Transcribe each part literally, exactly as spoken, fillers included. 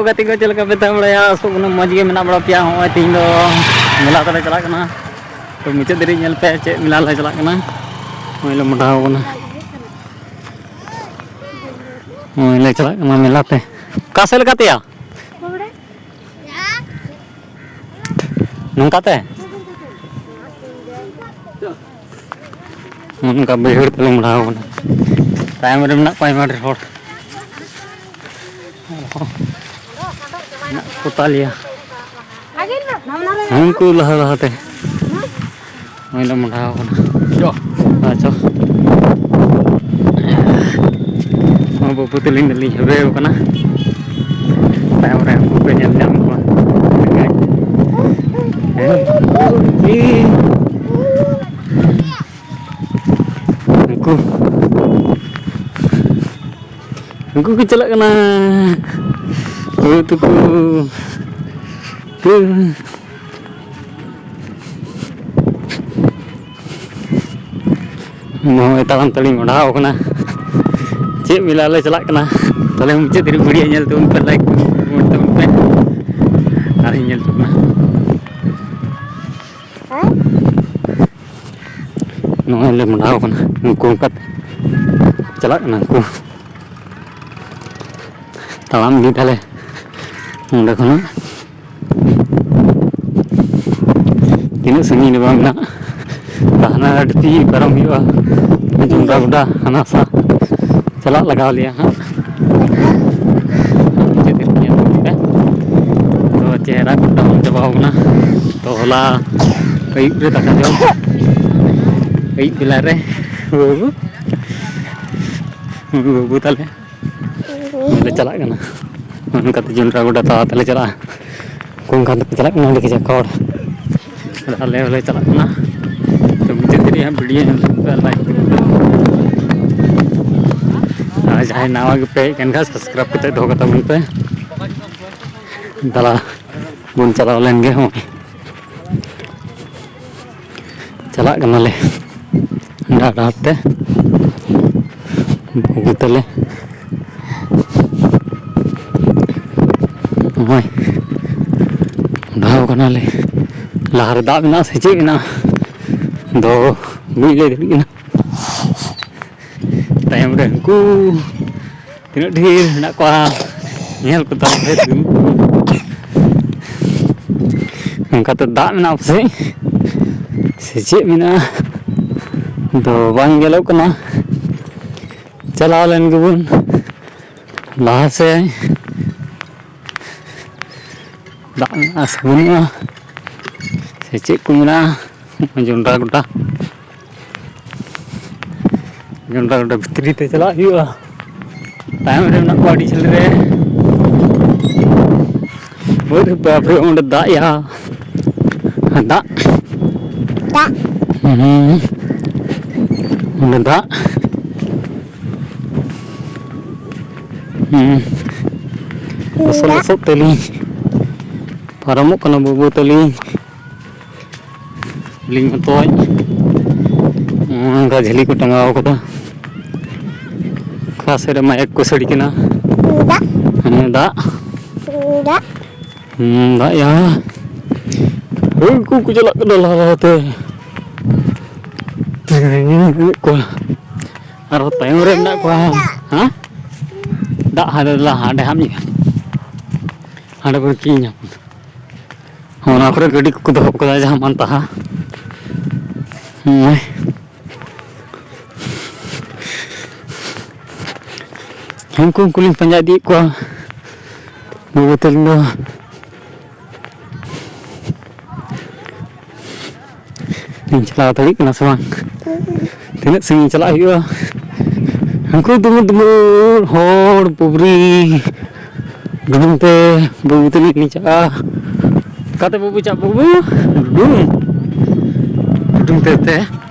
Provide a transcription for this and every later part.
ᱜᱟᱛᱮ ᱠᱚ, ᱪᱮᱫ ᱞᱮᱠᱟ ᱯᱮ ᱛᱟᱦᱮᱸ ᱵᱟᱲᱟᱭᱟ? ᱟᱥᱚᱜ ᱠᱟᱱᱟ ᱢᱚᱡᱽ ᱜᱮ ᱢᱮᱱᱟᱜ ᱵᱟᱲᱟ ᱯᱮᱭᱟ᱾ ᱦᱚᱸᱜᱼᱚᱭ ᱛᱮᱦᱮᱧ ᱫᱚ ᱢᱮᱞᱟ ᱛᱮᱞᱮ ᱪᱟᱞᱟᱜ ᱠᱟᱱᱟ, ᱛᱚ ᱢᱩᱪᱟᱹᱫ ᱫᱷᱟᱹᱨᱤᱡ ᱧᱮᱞ ᱯᱮ ᱪᱮᱫ ᱢᱮᱞᱟ ᱞᱮ ᱪᱟᱞᱟᱜ ᱠᱟᱱᱟ᱾ ᱱᱚᱜᱼᱚᱭ ᱞᱮ ᱢᱚᱰᱟᱣ ᱠᱟᱱᱟ, ᱱᱚᱜᱼᱚᱭ ᱞᱮ ᱪᱟᱞᱟᱜ ᱠᱟᱱᱟ ᱢᱮᱞᱟ ᱛᱮ᱾ ᱚᱠᱟ ᱥᱮᱫ ᱞᱮᱠᱟ ᱛᱮᱭᱟ? ᱱᱚᱝᱠᱟ ᱛᱮ? ᱱᱚᱜᱼᱚ ᱱᱚᱝᱠᱟ ᱵᱟᱹᱭᱦᱟᱹᱲ ᱛᱮᱞᱮ ᱢᱚᱰᱟᱣ ᱠᱟᱱᱟ᱾ ᱛᱟᱭᱚᱢ ᱨᱮ ᱢᱮᱱᱟᱜ ᱠᱚᱣᱟ ᱟᱭᱢᱟ ᱰᱷᱮᱨ ᱦᱚᱲ᱾ ᱢᱮᱱᱟᱜ ᱠᱚ ᱛᱟᱞᱮᱭᱟ᱾ ᱩᱱᱠᱩ ᱞᱟᱦᱟ ᱞᱟᱦᱟᱛᱮ ᱱᱚᱜᱼᱚᱭ ᱞᱮ ᱢᱚᱰᱟᱣ ᱠᱟᱱᱟ᱾ ᱟᱪᱪᱷᱟ, ᱱᱚᱣᱟ ᱵᱟᱹᱵᱩ ᱛᱟᱹᱞᱤᱧ ᱫᱚᱞᱤᱧ ᱦᱮᱵᱮ ᱠᱟᱱᱟ᱾ ᱛᱟᱭᱚᱢ ᱨᱮ ᱩᱱᱠᱩ ᱯᱮ ᱧᱮᱞ ᱧᱟᱢ ᱠᱚᱣᱟ᱾ ᱦᱮᱸ, ᱩᱱᱠᱩ, ᱩᱱᱠᱩ ᱠᱚ ᱪᱟᱞᱟᱜ ᱠᱟᱱᱟ᱾ ᱦᱩᱲᱩ ᱛᱩᱠᱩ᱾ ᱱᱚᱜᱼᱚᱭ ᱛᱟᱲᱟᱢ ᱛᱟᱹᱲᱤ ᱢᱚᱰᱟᱣ ᱠᱟᱱᱟ᱾ ᱪᱮᱫ ᱢᱮᱞᱟ ᱞᱮ ᱪᱟᱞᱟᱜ ᱠᱟᱱᱟ? ᱛᱟᱦᱞᱮ ᱢᱩᱪᱟᱹᱫ ᱫᱷᱟᱹᱨᱤᱡ ᱵᱷᱤᱰᱤᱭᱳ ᱧᱮᱞ ᱛᱟᱵᱚᱱ ᱯᱮ, ᱞᱟᱭᱤᱠ ᱠᱚᱢᱮᱱᱴ ᱛᱟᱵᱚᱱ ᱯᱮ, ᱟᱨᱤᱧ ᱧᱮᱞ ᱦᱚᱪᱚ ᱵᱚᱱᱟ᱾ ᱱᱚᱜᱼᱚᱭ ᱞᱮ ᱢᱚᱰᱟᱣ ᱠᱟᱱᱟ, ᱩᱱᱠᱩ ᱚᱱᱠᱟ ᱪᱟᱞᱟᱜ ᱠᱟᱱᱟ ᱠᱚ᱾ ᱛᱟᱲᱟᱢ ᱤᱫᱤ ᱫᱟᱞᱮ ᱚᱸᱰᱮ ᱠᱷᱚᱱᱟᱜ᱾ ᱛᱤᱱᱟᱹᱜ ᱥᱟᱺᱜᱤᱧ ᱨᱮ ᱵᱟᱝ ᱢᱮᱱᱟᱜᱼᱟ, ᱦᱟᱱᱟ ᱟᱹᱰᱤ ᱯᱟᱨᱚᱢ ᱦᱩᱭᱩᱜᱼᱟ, ᱡᱚᱱᱰᱨᱟ ᱜᱚᱰᱟ ᱦᱟᱱᱟ ᱥᱟ ᱪᱟᱞᱟᱜ ᱞᱟᱜᱟᱣ ᱞᱮᱭᱟ ᱦᱟᱸᱜ᱾ ᱪᱮᱫ ᱧᱮᱞ ᱛᱟᱵᱚᱱ ᱯᱮ᱾ ᱛᱚ ᱪᱮᱦᱨᱟ ᱠᱚ ᱰᱟᱣᱩᱱ ᱪᱟᱵᱟᱣ ᱠᱟᱱᱟ᱾ ᱛᱚ ᱦᱚᱞᱟ ᱟᱹᱭᱩᱵ ᱨᱮ ᱫᱟᱠᱟ ᱡᱚᱢ, ᱟᱹᱭᱩᱵ ᱵᱮᱞᱟ ᱨᱮ ᱵᱟᱹᱵᱩ, ᱵᱟᱹᱵᱩ ᱛᱟᱞᱮ ᱞᱮ ᱪᱟᱞᱟᱜ ᱠᱟᱱᱟ᱾ ᱚᱱᱠᱟᱛᱮ ᱡᱚᱱᱰᱨᱟ ᱜᱚᱰᱟ ᱛᱟᱲᱟ ᱛᱮᱞᱮ ᱪᱟᱞᱟᱜᱼᱟ᱾ ᱚᱱᱠᱟ ᱛᱮᱠᱚ ᱪᱟᱞᱟᱜ ᱠᱟᱱᱟ ᱟᱹᱰᱤ ᱠᱟᱡᱟᱠ ᱦᱚᱲ᱾ ᱟᱨ ᱟᱞᱮ ᱦᱚᱸᱞᱮ ᱪᱟᱞᱟᱜ ᱠᱟᱱᱟ᱾ ᱛᱚ ᱢᱩᱪᱟᱹᱫ ᱫᱷᱟᱹᱨᱤᱡ ᱦᱟᱸᱜ ᱵᱷᱤᱰᱤᱭᱳ ᱧᱮᱞ ᱛᱟᱵᱚᱱ ᱯᱮ, ᱞᱟᱭᱤᱠ ᱛᱟᱵᱚᱱ ᱯᱮ᱾ ᱟᱨ ᱡᱟᱦᱟᱸᱭ ᱱᱟᱣᱟ ᱜᱮᱯᱮ ᱦᱮᱡ ᱟᱠᱟᱱ ᱠᱷᱟᱱ, ᱥᱟᱵᱥᱠᱨᱟᱭᱤᱵᱽ ᱠᱟᱛᱮ ᱫᱚᱦᱚ ᱠᱟᱛᱟ ᱵᱚᱱ ᱯᱮ᱾ ᱫᱟᱞᱟ ᱵᱚᱱ ᱪᱟᱞᱟᱣ ᱞᱮᱱ ᱜᱮ᱾ ᱦᱚᱸ, ᱪᱟᱞᱟᱜ ᱠᱟᱱᱟᱞᱮ ᱰᱟᱦᱟᱨ ᱰᱟᱦᱟᱨ ᱛᱮ᱾ ᱵᱟᱹᱵᱩ ᱛᱟᱞᱮ ᱱᱚᱜᱼᱚᱭ ᱰᱷᱟᱣ ᱠᱟᱱᱟᱞᱮ᱾ ᱞᱟᱦᱟᱨᱮ ᱫᱟᱜ ᱢᱮᱱᱟᱜᱼᱟ ᱥᱮ ᱪᱮᱫ ᱢᱮᱱᱟᱜᱼᱟ ᱫᱚ ᱵᱟᱹᱧ ᱞᱟᱹᱭ ᱫᱟᱲᱮᱭᱟᱜ ᱠᱟᱱᱟ᱾ ᱛᱟᱭᱚᱢ ᱨᱮ ᱩᱱᱠᱩ ᱛᱤᱱᱟᱹᱜ ᱰᱷᱮᱨ ᱢᱮᱱᱟᱜ ᱠᱚᱣᱟ ᱧᱮᱞ ᱠᱚ ᱛᱟᱢ ᱥᱮ ᱫᱩᱲᱩᱵ ᱠᱚ᱾ ᱚᱱᱠᱟᱛᱮ ᱫᱟᱜ ᱢᱮᱱᱟᱜᱼᱟ ᱯᱟᱥᱮᱡ ᱥᱮ ᱪᱮᱫ ᱢᱮᱱᱟᱜᱼᱟ ᱫᱚ ᱵᱟᱝ ᱧᱮᱞᱚᱜ ᱠᱟᱱᱟ᱾ ᱪᱟᱞᱟᱣ ᱞᱮᱱ ᱜᱮᱵᱚᱱ ᱞᱟᱦᱟ ᱥᱮᱫ᱾ ᱫᱟᱜ ᱢᱮᱱᱟᱜᱼᱟ ᱥᱮ ᱵᱟᱹᱱᱩᱜᱼᱟ ᱥᱮ ᱪᱮᱫ ᱠᱚ ᱢᱮᱱᱟᱜᱼᱟ? ᱡᱚᱱᱰᱨᱟ ᱜᱚᱰᱟ, ᱡᱚᱱᱰᱨᱟ ᱜᱚᱰᱟ ᱵᱷᱤᱛᱨᱤ ᱛᱮ ᱪᱟᱞᱟᱜ ᱦᱩᱭᱩᱜᱼᱟ᱾ ᱛᱟᱭᱚᱢ ᱨᱮ ᱢᱮᱱᱟᱜ ᱠᱚᱣᱟ ᱟᱹᱰᱤ ᱡᱷᱟᱹᱞ ᱨᱮ᱾ ᱳᱭ ᱨᱮ ᱵᱟᱯ ᱨᱮ, ᱚᱸᱰᱮ ᱫᱟᱜ ᱭᱟ, ᱫᱟᱜ᱾ ᱫᱟᱜ᱾ ᱦᱩᱸ, ᱚᱸᱰᱮ ᱫᱟᱜ᱾ ᱦᱩᱸ, ᱞᱚᱥᱚᱫ ᱫᱟᱜ᱾ ᱞᱚᱥᱚᱫ ᱛᱮᱞᱤᱧ ᱯᱟᱨᱚᱢᱚᱜ ᱠᱟᱱᱟ ᱵᱟᱹᱵᱩ ᱛᱟᱹᱞᱤᱧ᱾ ᱟᱹᱞᱤᱧ ᱢᱚᱛᱚᱡ᱾ ᱱᱚᱜᱼᱚ ᱱᱚᱝᱠᱟ ᱡᱷᱟᱹᱞᱤ ᱠᱚ ᱴᱟᱸᱜᱟᱣ ᱠᱟᱫᱟ᱾ ᱚᱠᱟ ᱥᱮᱫ ᱨᱮ ᱢᱟᱭᱮᱠ ᱠᱚ ᱥᱟᱰᱮ ᱠᱟᱱᱟ᱾ ᱫᱟᱜ᱾ ᱦᱮᱸ, ᱫᱟᱜ᱾ ᱫᱟᱜ᱾ ᱦᱩᱸ, ᱫᱟᱜ ᱭᱟ᱾ ᱦᱳᱭ, ᱩᱱᱠᱩ ᱠᱚ ᱪᱟᱞᱟᱜ ᱠᱟᱱᱟ ᱞᱟᱦᱟ ᱞᱟᱦᱟ ᱛᱮ᱾ ᱛᱮᱦᱮᱧ ᱢᱮᱱᱟᱜ ᱠᱚᱣᱟ᱾ ᱟᱨᱦᱚᱸ ᱛᱟᱭᱚᱢ ᱨᱮ ᱢᱮᱱᱟᱜ ᱠᱚᱣᱟ᱾ ᱦᱮᱸ? ᱫᱟᱜ ᱦᱟᱸᱰᱮ ᱞᱟ-, ᱦᱟᱸᱰᱮ ᱦᱟᱸᱜ ᱢᱤᱫ, ᱦᱟᱸᱰᱮ ᱵᱚᱱ ᱠᱤᱧᱟ᱾ ᱚᱱᱟ ᱠᱚᱨᱮ ᱜᱟᱹᱰᱤ ᱠᱚᱠᱚ ᱫᱚᱦᱚ ᱠᱟᱫᱟ, ᱡᱟᱦᱟᱸ ᱢᱟᱱ ᱛᱟᱦᱟ᱾ ᱦᱩᱸ᱾ ᱩᱱᱠᱩ, ᱩᱱᱠᱩ ᱞᱤᱧ ᱯᱟᱸᱡᱟ ᱤᱫᱤᱭᱮᱫ ᱠᱚᱣᱟ᱾ ᱵᱟᱹᱵᱩ ᱛᱟᱹᱞᱤᱧ ᱫᱚ ᱞᱤᱧ ᱪᱟᱞᱟᱣ ᱫᱟᱲᱮᱭᱟᱜ ᱠᱟᱱᱟ ᱥᱮ ᱵᱟᱝ? ᱛᱤᱱᱟᱹᱜ ᱥᱟᱺᱜᱤᱧ ᱪᱟᱞᱟᱜ ᱦᱩᱭᱩᱜᱼᱟ? ᱩᱱᱠᱩ ᱫᱩᱢᱩᱨ ᱫᱩᱢᱩᱨ ᱦᱚᱲ, ᱯᱩᱵᱽᱨᱤ, ᱰᱩᱰᱩᱝ ᱛᱮ ᱵᱟᱹᱵᱩ ᱛᱟᱹᱞᱤᱧ ᱞᱤᱧ ᱪᱟᱞᱟᱜᱼᱟ᱾ ᱚᱠᱟᱛᱮ ᱵᱟᱹᱵᱩ ᱪᱟᱜ ᱵᱟᱹᱵᱩ? ᱰᱩᱰᱩᱝ᱾ ᱰᱩᱰᱩᱝ ᱛᱮ ᱛᱮ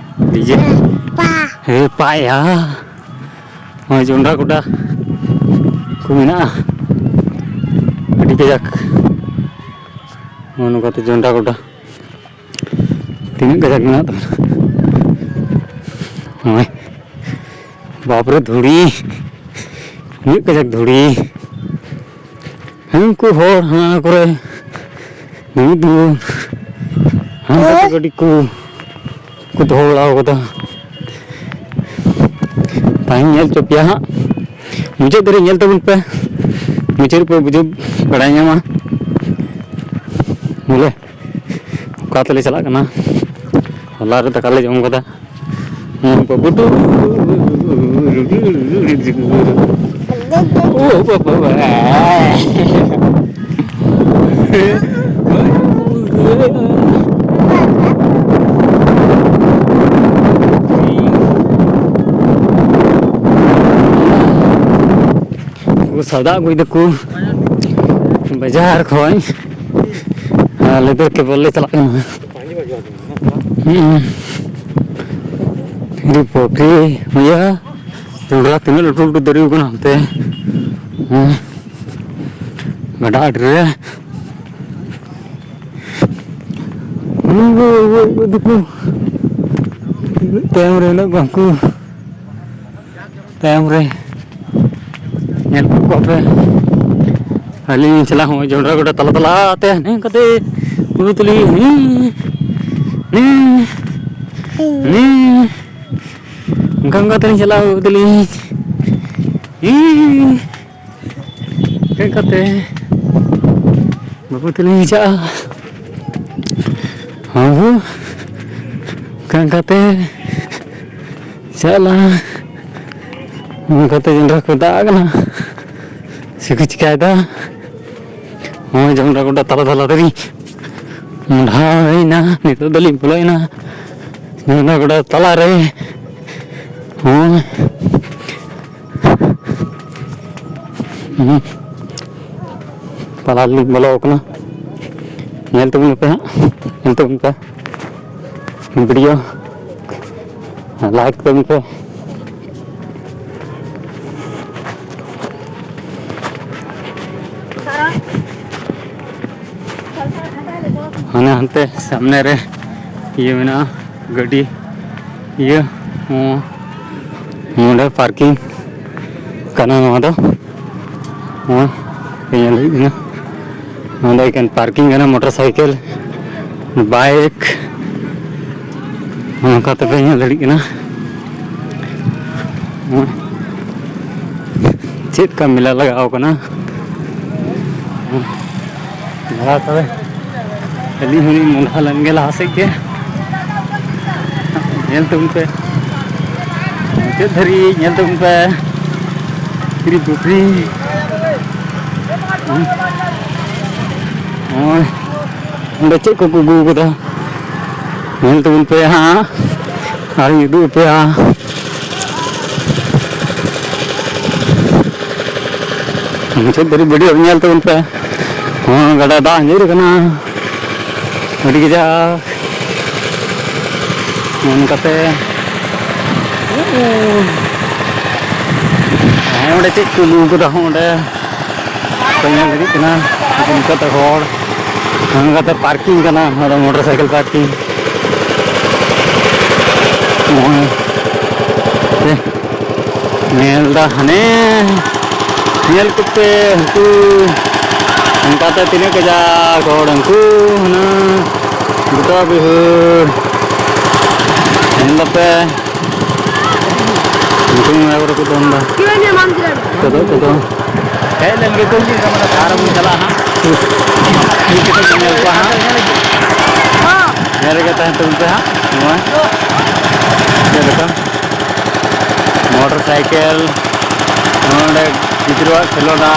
ᱰᱤᱡᱮ᱾ ᱯᱟ᱾ ᱦᱮ ᱯᱟᱭᱟ᱾ ᱱᱚᱜᱼᱚᱭ ᱡᱚᱱᱰᱨᱟ ᱜᱚᱰᱟ ᱠᱚ ᱢᱮᱱᱟᱜᱼᱟ᱾ ᱟᱹᱰᱤ ᱠᱟᱡᱟᱠ᱾ ᱱᱚᱜᱼᱚ ᱱᱚᱝᱠᱟᱛᱮ ᱡᱚᱱᱰᱨᱟ ᱜᱚᱰᱟ᱾ ᱛᱤᱱᱟᱹᱜ ᱠᱟᱡᱟᱠ ᱢᱮᱱᱟᱜ ᱛᱟᱵᱚᱱᱟ᱾ ᱱᱚᱜᱼᱚᱭ᱾ ᱵᱟᱯᱨᱮ ᱫᱷᱩᱲᱤ᱾ ᱛᱤᱱᱟᱹᱜ ᱠᱟᱡᱟᱠ ᱫᱷᱩᱲᱤ᱾ ᱩᱱᱠᱩ ᱦᱚᱲ ᱦᱟᱱᱟ ᱠᱚᱨᱮ ᱢᱤᱢᱤᱫ ᱫᱩᱲᱩᱵ ᱦᱟᱱᱟ ᱠᱚᱨᱮ ᱜᱟᱹᱰᱤ ᱠᱚ ᱠᱚ ᱫᱚᱦᱚ ᱵᱟᱲᱟ ᱟᱠᱟᱫᱟ᱾ ᱛᱟᱦᱮᱸᱧ ᱧᱮᱞ ᱦᱚᱪᱚ ᱯᱮᱭᱟ ᱦᱟᱸᱜ, ᱢᱩᱪᱟᱹᱫ ᱫᱷᱟᱹᱨᱤᱡ ᱧᱮᱞ ᱛᱟᱵᱚᱱ ᱯᱮ᱾ ᱢᱩᱪᱟᱹᱫ ᱨᱮᱯᱮ ᱵᱩᱡᱷᱟᱹᱣ ᱵᱟᱲᱟᱭ ᱧᱟᱢᱟ ᱵᱚᱞᱮ ᱚᱠᱟ ᱛᱮᱞᱮ ᱪᱟᱞᱟᱜ ᱠᱟᱱᱟ᱾ ᱦᱚᱞᱟ ᱨᱮ ᱫᱟᱠᱟ ᱞᱮ ᱡᱚᱢ ᱠᱟᱫᱟ᱾ ᱦᱩᱸ, ᱵᱟᱹᱵᱩ ᱴᱩ᱾ ᱳ ᱵᱟᱵᱟ᱾ ᱩᱱᱠᱩ ᱥᱟᱣᱫᱟ ᱟᱹᱜᱩᱭ ᱫᱟᱠᱚ ᱵᱟᱡᱟᱨ ᱠᱷᱚᱱ᱾ ᱟᱨ ᱞᱮᱫᱟᱨ ᱠᱮᱵᱚᱞ ᱞᱮ ᱪᱟᱞᱟᱜ ᱠᱟᱱᱟ᱾ ᱦᱩᱸ᱾ ᱟᱹᱰᱤ ᱯᱩᱠᱷᱨᱤ ᱦᱩᱭᱩᱜᱼᱟ᱾ ᱡᱚᱱᱰᱨᱟ ᱛᱤᱱᱟᱹᱜ ᱞᱟᱹᱴᱩ ᱞᱟᱹᱴᱩ ᱫᱟᱨᱮ ᱠᱟᱱᱟ ᱦᱟᱱᱛᱮ᱾ ᱦᱮᱸ᱾ ᱜᱟᱰᱟ ᱟᱲᱮ ᱨᱮ᱾ ᱩᱱᱠᱩ ᱛᱟᱭᱚᱢ ᱨᱮ ᱢᱮᱱᱟᱜ ᱠᱚᱣᱟ ᱩᱱᱠᱩ᱾ ᱛᱟᱭᱚᱢ ᱨᱮ ᱧᱮᱞ ᱠᱚᱣᱟ ᱯᱮ᱾ ᱟᱹᱞᱤᱧ ᱪᱟᱞᱟᱜ ᱦᱚᱸ ᱡᱚᱱᱰᱨᱟ ᱜᱚᱰᱟ ᱛᱟᱞᱟ ᱛᱟᱞᱟ ᱛᱮ ᱦᱟᱱᱮ ᱠᱟᱛᱮ ᱵᱩᱨᱩ ᱛᱟᱹᱞᱤᱧ ᱦᱟᱱᱮ, ᱦᱟᱱᱮ, ᱦᱟᱱᱮ᱾ ᱚᱱᱠᱟ ᱚᱱᱠᱟ ᱛᱮᱞᱤᱧ ᱪᱟᱞᱟᱜᱼᱟ ᱵᱟᱹᱵᱩ ᱛᱟᱹᱞᱤᱧ᱾ ᱦᱮᱸ᱾ ᱪᱮᱫ ᱠᱟᱛᱮ ᱵᱟᱹᱵᱩ ᱛᱟᱹᱞᱤᱧ ᱪᱟᱞᱟᱜᱼᱟ᱾ ᱵᱟᱹᱵᱩ ᱚᱱᱠᱟ ᱚᱱᱠᱟ ᱛᱮ ᱪᱟᱞᱟᱜᱼᱟ᱾ ᱚᱱᱠᱟ ᱛᱮ ᱡᱚᱱᱰᱨᱟ ᱠᱚ ᱫᱟᱜ ᱠᱟᱱᱟ᱾ ᱪᱮᱫ ᱠᱚ ᱪᱤᱠᱟᱭᱮᱫᱟ? ᱱᱚᱜᱼᱚᱭ ᱡᱚᱱᱰᱨᱟ ᱜᱚᱰᱟ ᱛᱟᱞᱟ ᱛᱟᱞᱟ ᱛᱮᱞᱤᱧ ᱢᱚᱦᱰᱟᱭᱮᱱᱟ᱾ ᱱᱤᱛᱚᱜ ᱫᱚᱞᱤᱧ ᱵᱚᱞᱚᱭᱮᱱᱟ ᱡᱚᱱᱰᱨᱟ ᱜᱚᱰᱟ ᱛᱟᱞᱟᱨᱮ᱾ ᱦᱚᱸ᱾ ᱦᱩᱸ᱾ ᱛᱟᱞᱟ ᱨᱮᱞᱤᱧ ᱵᱚᱞᱚ ᱟᱠᱟᱱᱟ᱾ ᱧᱮᱞ ᱛᱟᱵᱚᱱ ᱯᱮ ᱦᱟᱸᱜ, ᱧᱮᱞ ᱛᱟᱵᱚᱱ ᱯᱮ video, like ᱛᱟᱵᱚᱱ ᱯᱮ᱾ ᱦᱟᱱᱮ ᱦᱟᱱᱛᱮ ᱥᱟᱢᱱᱮ ᱨᱮ ᱤᱭᱟᱹ ᱢᱮᱱᱟᱜᱼᱟ, ᱜᱟᱹᱰᱤ ᱤᱭᱟᱹ, ᱦᱚᱸ, ᱱᱚᱰᱮ parking ᱠᱟᱱᱟ ᱱᱚᱣᱟ ᱫᱚ᱾ ᱦᱚᱸ᱾ ᱯᱮ ᱧᱮᱞ ᱫᱟᱲᱮᱭᱟᱜ ᱠᱟᱱᱟ, ᱱᱚᱸᱰᱮ ᱮᱠᱮᱱ ᱯᱟᱨᱠᱤᱝ ᱠᱟᱱᱟ ᱢᱚᱴᱚᱨ ᱥᱟᱭᱠᱮᱞ, ᱵᱟᱭᱤᱠ, ᱱᱚᱝᱠᱟ ᱛᱮᱯᱮ ᱧᱮᱞ ᱫᱟᱲᱮᱭᱟᱜ ᱠᱟᱱᱟ᱾ ᱪᱮᱫ ᱠᱟ ᱢᱮᱞᱟ ᱞᱟᱜᱟᱣ ᱠᱟᱱᱟ᱾ ᱫᱟᱫᱟ ᱛᱚᱵᱮ ᱟᱹᱞᱤᱧ ᱦᱚᱸᱞᱤᱧ ᱢᱚᱦᱰᱟ ᱞᱮᱱ ᱜᱮ ᱞᱟᱦᱟ ᱥᱮᱫ ᱜᱮ᱾ ᱧᱮᱞ ᱛᱟᱵᱚᱱ ᱯᱮ, ᱢᱩᱪᱟᱹᱫ ᱫᱷᱟᱹᱨᱤᱡ ᱧᱮᱞ ᱛᱟᱵᱚᱱ ᱯᱮ᱾ ᱯᱩᱠᱷᱨᱤ ᱯᱩᱠᱷᱨᱤ᱾ ᱱᱚᱜᱼᱚᱭ ᱚᱸᱰᱮ ᱪᱮᱫ ᱠᱚᱠᱚ ᱟᱹᱜᱩ ᱠᱟᱫᱟ, ᱧᱮᱞ ᱛᱟᱵᱚᱱ ᱯᱮ ᱦᱟᱸᱜ, ᱟᱨᱤᱧ ᱩᱫᱩᱜ ᱟᱯᱮᱭᱟ᱾ ᱢᱩᱪᱟᱹᱫ ᱫᱷᱟᱹᱨᱤᱡ ᱵᱷᱤᱰᱤᱭᱳ ᱧᱮᱞ ᱛᱟᱵᱚᱱ ᱯᱮ᱾ ᱦᱚᱸ, ᱜᱟᱰᱟ ᱫᱟᱜ ᱟᱸᱡᱮᱫ ᱟᱠᱟᱱᱟ ᱟᱹᱰᱤ ᱠᱟᱡᱟᱠ᱾ ᱱᱚᱝᱠᱟᱛᱮ, ᱦᱮᱸ, ᱚᱸᱰᱮ ᱪᱮᱫ ᱠᱚ ᱞᱩ ᱠᱟᱫᱟ ᱦᱚᱸ ᱚᱸᱰᱮ᱾ ᱠᱚ ᱧᱮᱞ ᱤᱫᱤᱜ ᱠᱟᱱᱟ, ᱱᱚᱝᱠᱟᱛᱮ ᱦᱚᱲ, ᱱᱚᱝᱠᱟᱛᱮ ᱯᱟᱨᱠᱤᱝ ᱠᱟᱱᱟ, ᱱᱚᱣᱟ ᱫᱚ ᱢᱚᱴᱚᱨ ᱥᱟᱭᱠᱮᱞ ᱯᱟᱨᱠᱤᱝ᱾ ᱱᱚᱜᱼᱚᱭ ᱯᱮ ᱧᱮᱞ ᱫᱟ ᱦᱟᱱᱮ, ᱧᱮᱞ ᱠᱚᱯᱮ ᱦᱟᱹᱱᱠᱩ, ᱱᱚᱝᱠᱟᱛᱮ ᱛᱤᱱᱟᱹᱜ ᱠᱟᱡᱟᱠ ᱦᱚᱲ, ᱦᱟᱹᱱᱠᱩ ᱦᱟᱱᱟ ᱜᱚᱴᱟ ᱵᱟᱹᱭᱦᱟᱹᱲ ᱧᱮᱞ ᱫᱟᱯᱮ᱾ ᱩᱱᱠᱩ ᱢᱟ ᱠᱚᱨᱮ ᱠᱚ ᱫᱚᱱ ᱫᱟ᱾ ᱠᱚᱫᱚ, ᱠᱚᱫᱚ᱾ ᱦᱮᱡ ᱞᱮᱱ ᱜᱮᱠᱚ, ᱟᱨ ᱵᱚᱱ ᱪᱟᱞᱟᱜᱼᱟ ᱦᱟᱸᱜ᱾ ᱢᱤᱫ ᱠᱟᱛᱮ ᱵᱚᱱ ᱧᱮᱞ ᱠᱚᱣᱟ ᱦᱟᱸᱜ᱾ ᱧᱮᱞ ᱨᱮᱜᱮ ᱛᱟᱦᱮᱱ ᱛᱟᱵᱚᱱ ᱯᱮ ᱦᱟᱸᱜ᱾ ᱱᱚᱣᱟ ᱪᱮᱫ ᱞᱮᱠᱟ? ᱢᱚᱴᱚᱨ ᱥᱟᱭᱠᱮᱞ, ᱱᱚᱰᱮ ᱜᱤᱫᱽᱨᱟᱹᱣᱟᱜ ᱠᱷᱮᱞᱳᱰᱟ᱾